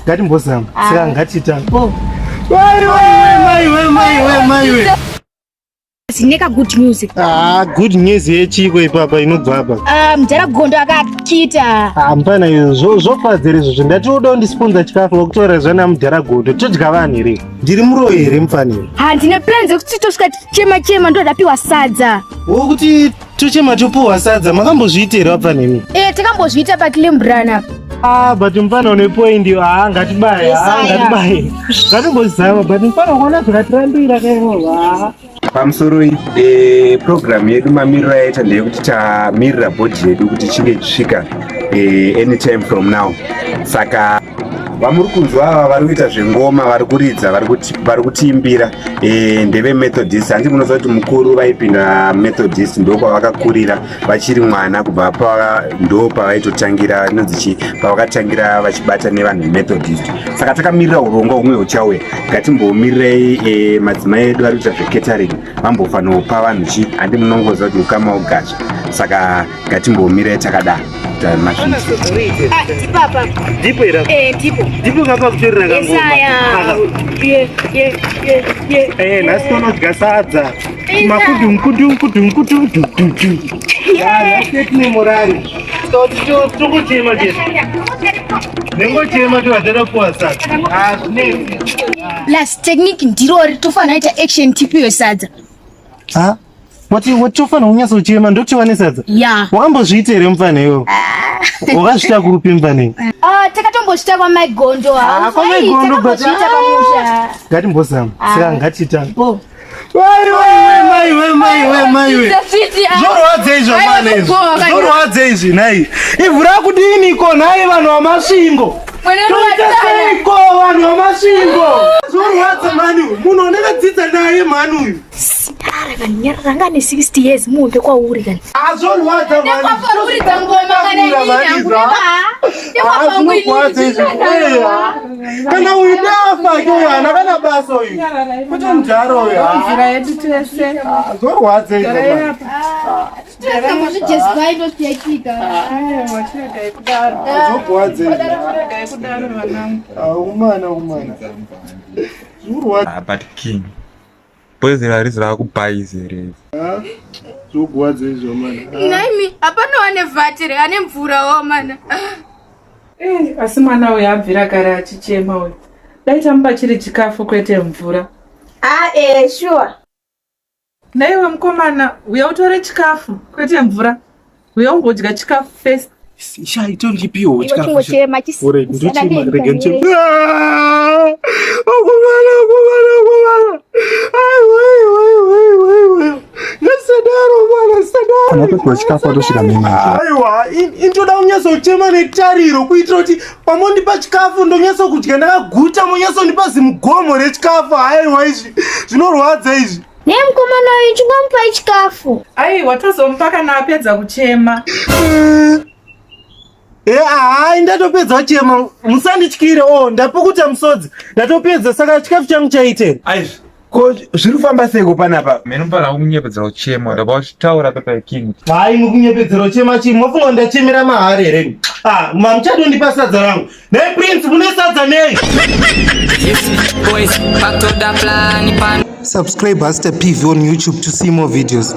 Ngatimbozama. Saka ngatiita. Maiwe maiwe maiwe maiwe. Zineka good news. Ah, good news yechiko ipapa inobva apa. Ah, mudhara Gondo akakita. Ah, mfana izvo zvofadza here izvozvo. Ndati uda kundisipunza chikafu wakutora zvana mudhara Gondo. Todya vanhu here? Ndiri muroyi here mfana iwe? Ha, ndine plan dzekuti tosvika tichema chema ndoda piwa sadza. Wokuti tochema topuwa sadza makambozviita here vapfana imi? Eh, takambozviita paClembrana. Ah, but mfana une point iyo. Ah, ngatibaye. Ah, ngatibaye. Ngatimbozama but mfana ukaona zvakatirambira kairova. Pamusoro e, program yedu mamiriro ayaita ndeyekuti tamirira bhodhi yedu kuti ichinge ichisvika e, anytime from now. Saka vamuri kunzwa ava vari kuita zvengoma, vari kuridza, vari kutiimbira e, ndeveMethodist. Hanti munoziva kuti mukuru vaipinda Methodist, ndokwavakakurira vachiri mwana, kubva pa ndo pavaitotangira inonzi chii, pavakatangira vachibata nevanhu veMethodist. Saka takamirira urongwa humwe huchauya. Ngatimbomirirei e, madzimai edu ari kuita zvecatering vambofanopa vanhu chi, handi munongoziva kuti ukama ugazva. Saka ngatimbomirai takadaro. Ndipo here? Eh, ndipo. Ndipo kapa kutorera kangoma. Yesaya. Ye, ye, ye, ye. Eh, nhasi tonodya sadza. Makudu mkudu mkudu mkudu du du du. Ya, tine morari. Tongochema chete. Nengochema tovatera kuwa sadza. Ah, zvinetsi. Plus technique ndirori tofanira kuita action tipiwe sadza. Ha? Wati watofanira kunyatsochema ndotiwane sadza. Ya. Wakambozviita here mufana iwewe? Wakazviita kupi mufana iwe? Ah, takatombozviita kwa Mai Gondo. Ah, kwa Mai Gondo, but- Takambozviita pamusha. Ngatimbozama. Saka ngatiita. Bo. Maiwe maiwe maiwe maiwe. Zvorwadza izvo mwana izvi. Zvorwadza izvi nhai. Ivhu rakudiniko nhai vanhu vaMasvingo? Toita seiko vanhu vaMasvingo? Zvorwadza mani uyu. Munhu wandakadzidza naye mani uyu. Sindara kani ranga ne 60 years muombe kwauri kani. Azvorwadza mani. Nekwakuridza ngoma kana Zvakura mani inini izvi. Ah, zvinorwadza izvi. Eh, Kana uyu dafa ke uyu haana kana basa uyu. Kuti mudhara uyu. Ah, Nzira yedu tese. Zvorwadza izvo mani. Chiregai kudaro. Zvorwadza izvo. Chiregai kudaro vanangu. Ah, umana umana. Zvorwadza. Ah, but king poison harizi raakubhaizi here iri? Zvorwadza izvo mani. Naimi, hapana wane vhatere ane mvura wo mana. Eh, asi mwana uyu abvira kare achichema uyu. Dai tamupa chiri chikafu kwete mvura. Ah, eh, sure. Naiwe mukomana, uya utore chikafu kwete mvura. Uya umbodya chikafu first. Sha itondipiwo chikafu. Chingochema Ore ndochema rega ndichema. Ah! Akomana akomana akomana. Aiwa aiwa aiwa aiwa aiwa. Ngasadaro mwana sadaro. Panopedwa chikafu atosvika mimba. Aiwa, intoda kunyatsochema netariro kuitira kuti pamondipa chikafu ndonyatsokudya ndakaguta, monyatsondipa zimugomo rechikafu. Aiwa izvi zvinorwadza izvi. Ne mukomana uyu chingomupai chikafu. Aiwa, tozomupa kana apedza kuchema. Eh, hai ndatopedza kuchema, musandityire. O, ndapukuta musodzi, ndatopedza. Saka chikafu changu chaitei? Aizvi ko zviri kufamba seiko panapa? Mene mufana kunyepedzera kuchema ndabva uchitaura pepa king. Hai, mukunyepedzera kuchema chii? Mofunga kuti ndachemera mahari here? Ah, mamuchadondipa sadza rangu. Nei Prince, mune sadza nei? Subscribe Hasta PV on YouTube to see more videos.